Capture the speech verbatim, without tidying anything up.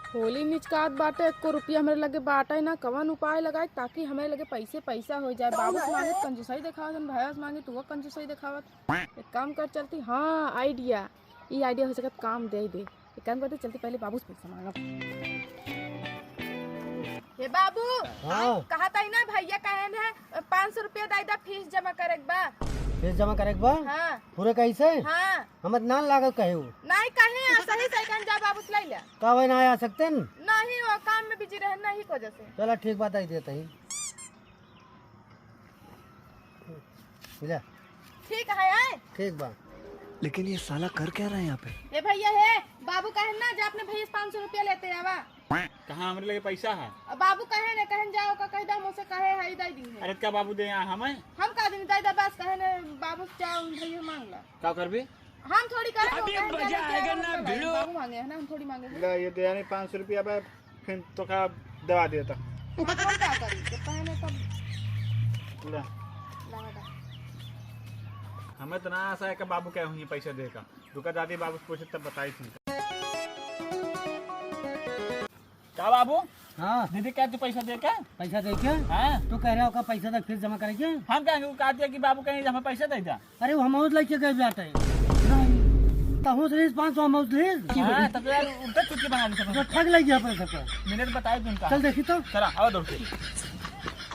होली निचकात बाटे, एको रुपया हमरे लगे बाटे ना, कवन उपाय लगाई ताकि हमरे लगे पैसे पैसा होइ जाए। बाबू से मांगे त कंजूसई देखावत हन, भैया से मांगे त उहो कंजूसई देखावत। एक काम कर चलती, हाँ, idea, ई idea होइ सकत काम दे दे। एक काम करती, चलती पहले बाबू से पैसा मांगब। हे बाबू, हाँ। कहत हई ना भैया कहेन है पाँच सौ रुपया दे दा, फीस जमा करे के बा। फीस जमा करे के बा? हाँ। पूरे कैसे? हाँ। हमर नान लागत कहे उ। नहीं कहे, आ सही सही कहन जा बाबू से ले ले। का वही ना आ सकते न? नहीं, वो काम में बिजी रहे, नहीं की वजह से। चला ठीक बात, आई देत ही। ले। ठीक है, आए। ठीक बा। लेकिन ये साला कर क्या रहा है यहाँ पे? ए भैया हे, बाबू कहेन ना जा अपने भैया से पाँच सौ रुपया लेते आवा। कहाँ हमरे लगे पैसा है? अब बाबू कहेन, कहेन जाओ का कह दे, हमसे कहे है, दे दी है। अरे का बाबू दे यहाँ हमें? हम का दिन दे दे, बस कहेन बाबू से जाओ भैया मांग ला। का करबी? हम थोड़ी करें, अभी वो कहें मजा जाने आएगा के ना, हम भिड़ो। बाबू मांगे है ना, हम थोड़ी मांगे हैं। ले, ये दे यानी पाँच सौ रुपया बा, फिर तो का दवा देता। हम का करी? तो पहले तब ले। लगा दे। हमें तो ना आशा है कि बाबू क्या हुई पैसा देगा। रुका दादी, बाबू से पूछे तब बताई थी। का बाबू? हाँ। दीदी क्या तू पैसा दे के? पैसा दे के? हाँ। तू कह रहा हो का पैसा तक फिर जमा करेंगे? हम कहेंगे, वो कहा दिया कि बाबू कहें हमें पैसा दे दिया। अरे, वो हम और लेके गए जाते हैं। नहीं। तो हम उस पाँच सौ हम उस हाँ, तब तो यार उल्टा चुटकी बना दी तो सबने। ठग लग गया पैसा को। मैंने तो बताया तुमका। चल देखी तो। चला, आओ दौड़ के।